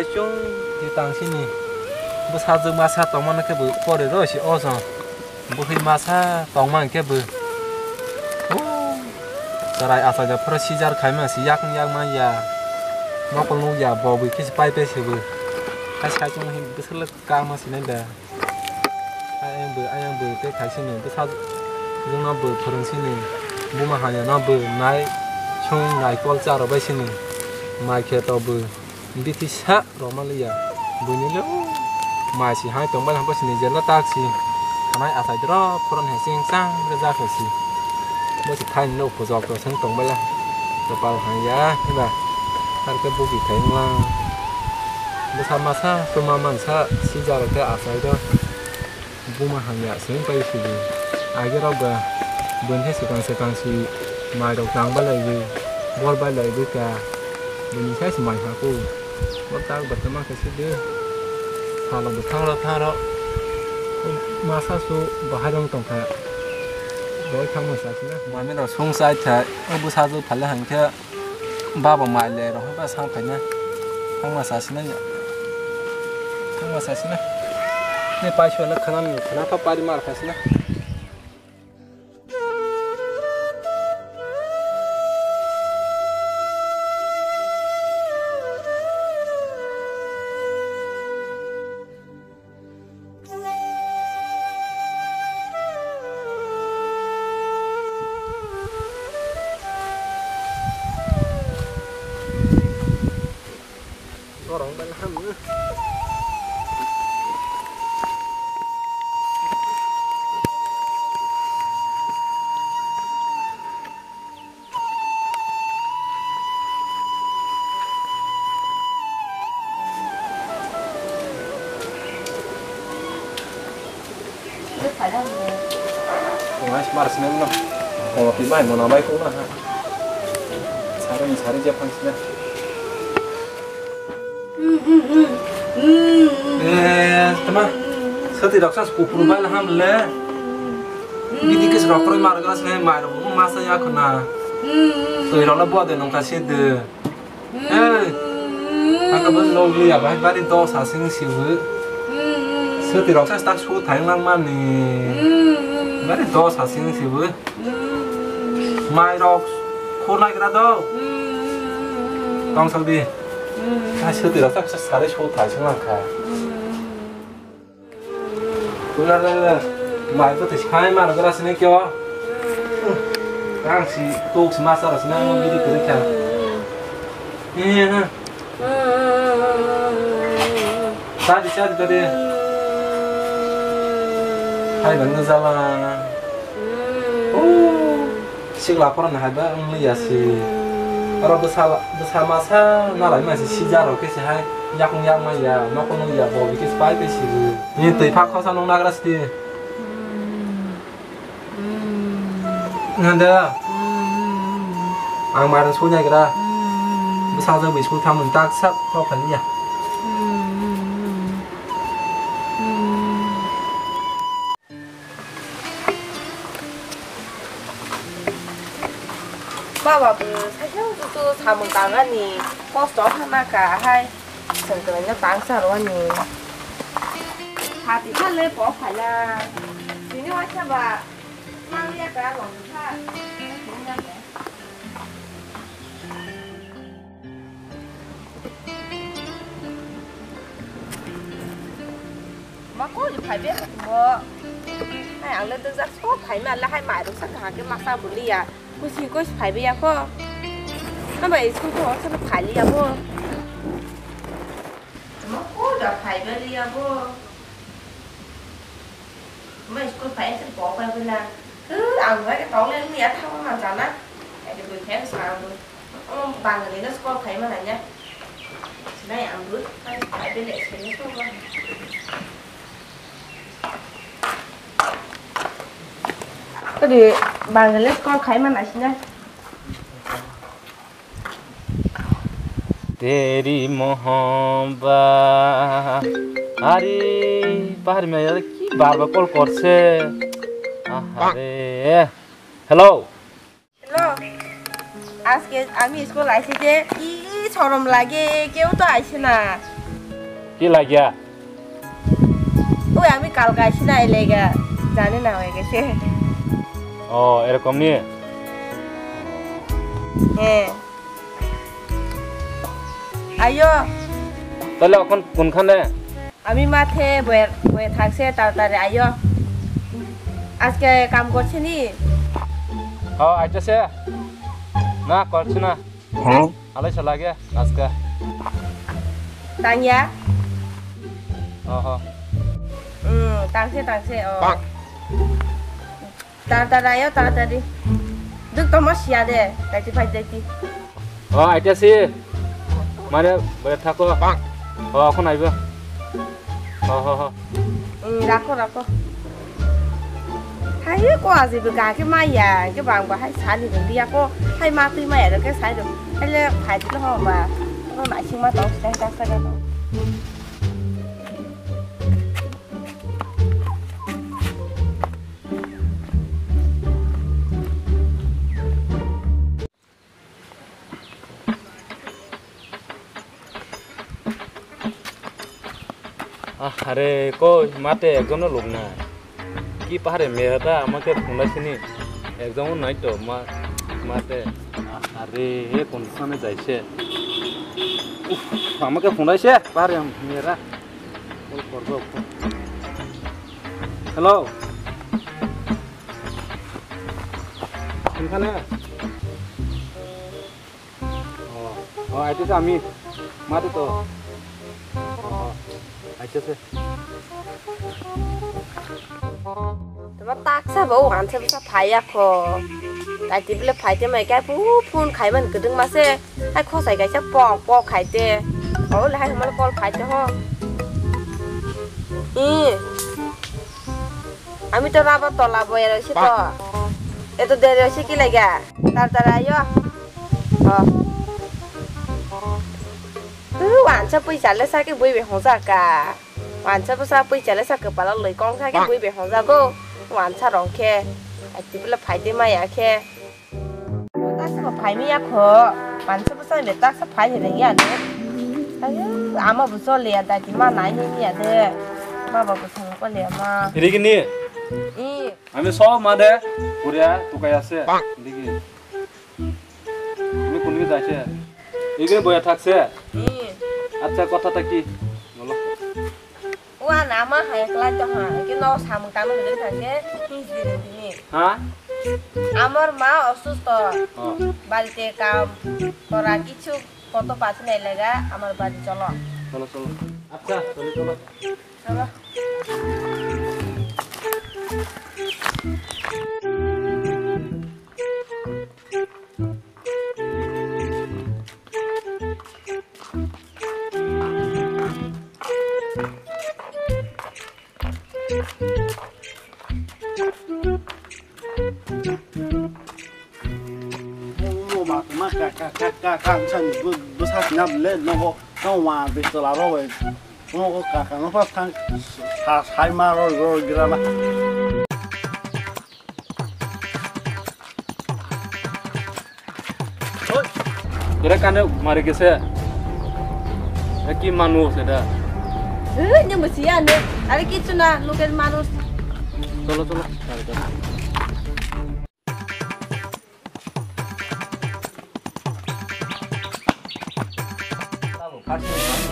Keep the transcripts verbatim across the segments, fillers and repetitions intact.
Chwng twi tang sini. Bwsajwk masa tongmani khe bo pore rw si o chwng. Bwkhwi masa tongma hwnkhe bo. O, chwrai achaijak phoro sijar khaima si yakung yakma ya. Mokol nuk ya bo bwkhe se pai pai se bo. Hai sai chwng hin bwswk le kama sinai da. Ayang bo, ayang bo tei khai sini bwsajwk no bo phwrwng sini. Buma hamya no bo nai sung nai kol cha rw bai sini. Mai khe to bo. Bithi sa rwma liya, buini le o mai si hai tongbai hampa sini jela tak si. Thanai achai doro phoron hai cheng chang rwjak hai si. Bo si thaini no khojok to seng tongbai la. Kopal hai ya hiba. Har khe bugi khai wnglang. Bwsa masa tuma mansa si jaro khe achai do. Buma hamya se wng pai sidi. Age rok ba buini hai swkang swkang si mai rok tang bai lai di, bol bai lai di ka. Buini sai se mai ha ku. Bo tak ba tama khe sidi. Salo bo thang rok thang rok. Masa su bahai rok tong kha. Boi thang ma sa sina. Mami rok sung sai thai. O bwsa ju phale hang khe. Baba mai le rok ba sang phaina. Thangma sasina ya. Thangma sasina. Ne pai sona khana ni khana pa pari mar khasina. Mas, mas, nem, no. Kopi mai, mona mai, kuna, ha. Sari, sari, je, pang, sini. Eh, tama. Sati rok sa kupur bai laham le. Bidi kis rok roi mar glas ne mar masa ya khuna. Toi rok la bo de nong ka se de. Eh. Aka bo log li ya bai bari dos asing si bu. Sati rok sa tak su thai lang mani. Bari dos asing si bu. Mai rok khor nai gra do. Tong sal di. Hai sati rok tak sari so thai sung lang kha. Tuna na na. Mai ko te sai mar gra sine kyo. Ang si tok si masa ra sine mo bidi kri kha. Eh, eh. Sadi, sadi, sadi. Hai bang jala. Oh, sikla phoro na hai ba wng ya si. Oro bwsa, bwsa masa na lai ma si sija rok khe si hai yakung yak ma ya, nokol nung ya, bo bikis pai pai si. Ni twi phak khosa nung nagra si. Ngan da. Ang marang sui nai gra. Bwsajwk bai sui thamung tak sak kok kha liya. Baba bo sakhe utu samung tangani kosto khana ka hai. Sengkrai no tang saro ani. Hati thale po phaila. Tini waisa ba mang ya ka long kha. Ma ko phai be ko. Hai ang le dojak so phai ma le hai mai rok sa ka ke ma sa buli ya. Kusi kusi phai be ya ko. Hamba school ko sa phai li ya bo. Ma ko da phai be li ya bo. Ma school phai se bo phai be na. Ang ba ke tong le ni ya thang ma jana. Ai de bo phai sa ang bo. Bangali no school phai ma na ya. Sinai ang bo phai be le se ni so. Tadi Bangladesh call khai man asina. Teri mohomba. Ari bahar mein yaar ki bar bar call korche. Ahare. Hello. Hello, আজকে আমি স্কুল আইছি যে, কি শরম লাগে, কেউ তো আইছে না। কি লাগিয়া? ওই আমি কালকে আসি না, এই লেগা জানি না হয়ে গেছে। ও, এরকম নিয়ে? হ্যাঁ। আইও। তাহলে এখন কোনখানে? আমি মাঠে বয়ে, বয়ে থাকছে, তাড়াতাড়ি আইও। আজকে কাম করছে নি? ও, আইতেছে? না, করছে না। Alai sa lage, aska. Tangya? Oho. Hmm, tangse, tangse, oh. Taratari ayo, taratari. Duk tomo siya de, taiti pai taiti. Oh, aita si. Mare, boleh thako. Oh, aku naiba. Ho, ho, ho. Hmm, rako, rako. Hai ko aji bo ga ke maya, ke bang ba hai sani bo liya ko, hai ma tui maya ro ke sai ro. Hai le phai di ho ba. Ko na sing ma tong sai ta sa ga. Ah, আরে কই মাঠে একজনও লোক নাই। কি পাহাড়ে মেয়েরা আমাকে ফোনাইছে নি? একজনও নাই তো মা-, মাঠে। আরে কোন স্থানে যাইছে? উফ, আমাকে ফোনাইছে পাহাড়ে মেয়েরা। কল করবো। হ্যালো। কোনখানে? Oh, oh, aitese ami mate to. Oh, aitese. Tuma taksa bo wansa bwsa phaiya kho. Taiti bile phaite mai kai pu phone khaiman kwdwng mase. Hai khosai kaisa pok pok khaite. Oh, le hai mal call phaite ho. I. Ami to raba tola boya roi si to. Eto deri roi si ki lega. Tar tar ayo. Oh. Uh, wansa pui chale sa ke bui be hoja ka. Wansa pui sa pui chale sa ke pala loi kong sa ke bui be hoja go. Wansa rong ke. Ati pula phai de maya ke. Taksa phaimaya kho, mansa bwsa le taksa phai hene ya ne. Ayo, ama bwsa le ya dati ma nai ni ya de. Ma ba bwsa ko le ma. Irigini. I. Ami sob made, kuria tukai ase. Digi. Ami kungi jaise. Ige boya thakse. I. Acha kotha ta ki? Bolo. Ua nama hai klai to ha, ke no samung tamung ring thang ke, hi si ring tini. Ha? Amor ma osusto. Oh. Barite kam kora kichu koto pachu nai lega, amor bari cholo. Cholo, cholo. Acha, cholo, cholo. Cholo. Bwsakna le nogo no wa de tola ro bai. Nogo kaka no pa thang sa sai ma ro ro gira na. এরা কানে মারে গেছে। এরা কি মানুষ এটা? এই যে বসিয়া নে। আরে কিচ্ছু না, লোকের মানুষ। চলো, চলো।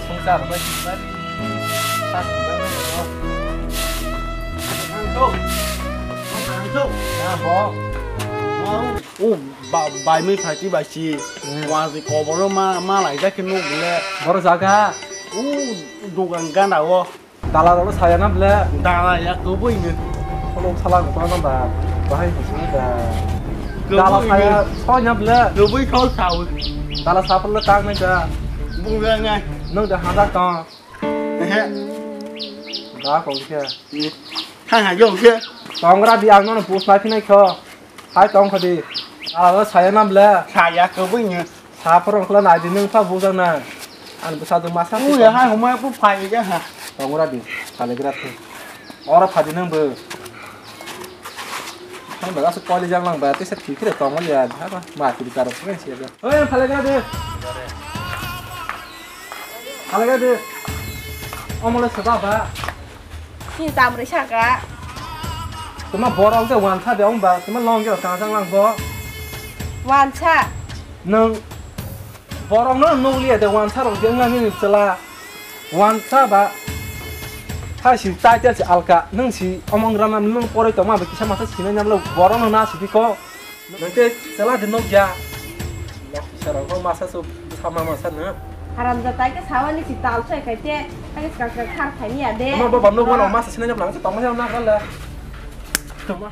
সংসার হইছে। হ্যাঁ, বল। ও, বা-, বাই মুই ফাইটি বাইছি। হুম। Wasi koboro ma, ma laijak khe nuk le. Boro jaga. O, dogan gana o. Dala rok saya na ble. Dala ya kubui ne. Kolo sala ko na ba. Bahai ko sini da. Kubui ne. Dala saya soi na ble. Kubui kau kau. Dala sapal le tang na da. Bunga ngai. Nung da handa tang. Ehe. Da kong khe. Thang ha yong khe. Tong ra di ang no pus na phinai kho. Hai tong kho di. Ala saya nam le. Saya khe bui ne. Sa phorong khla nai di nung pha bujang na. An bwsa do masa. U ya hai humai pu phai ga ha. Tong ra di. Sale gra the. Ora pha di nung bo. Hai ba asa koli jang lang ba te sa thik re tong ya. Ha ba ma ti karo phai se ga. Oi phale gra de. Phale gra de. Omo le soba ba. Ni tamrwi saka. Tuma borok je wansa de ong ba, tuma long je tang sang lang bo. Wansa. Nwng borok no nukliya de wansa rok je wngya nini chwla. Wansa ba. Ha si title si alka, nwng si omong rana nwng poroi tongma ba kisa masa sinai namlo borok no na sidi ko. Nang te chwla de nukya. Nok kisa rok masa su sama masa na. Haram jata ke sawani si tal sai kai te, kai ska ska khar thani ya de. Ama baba nuk wano masa sinai namlo, tongma ya na kala. Tongma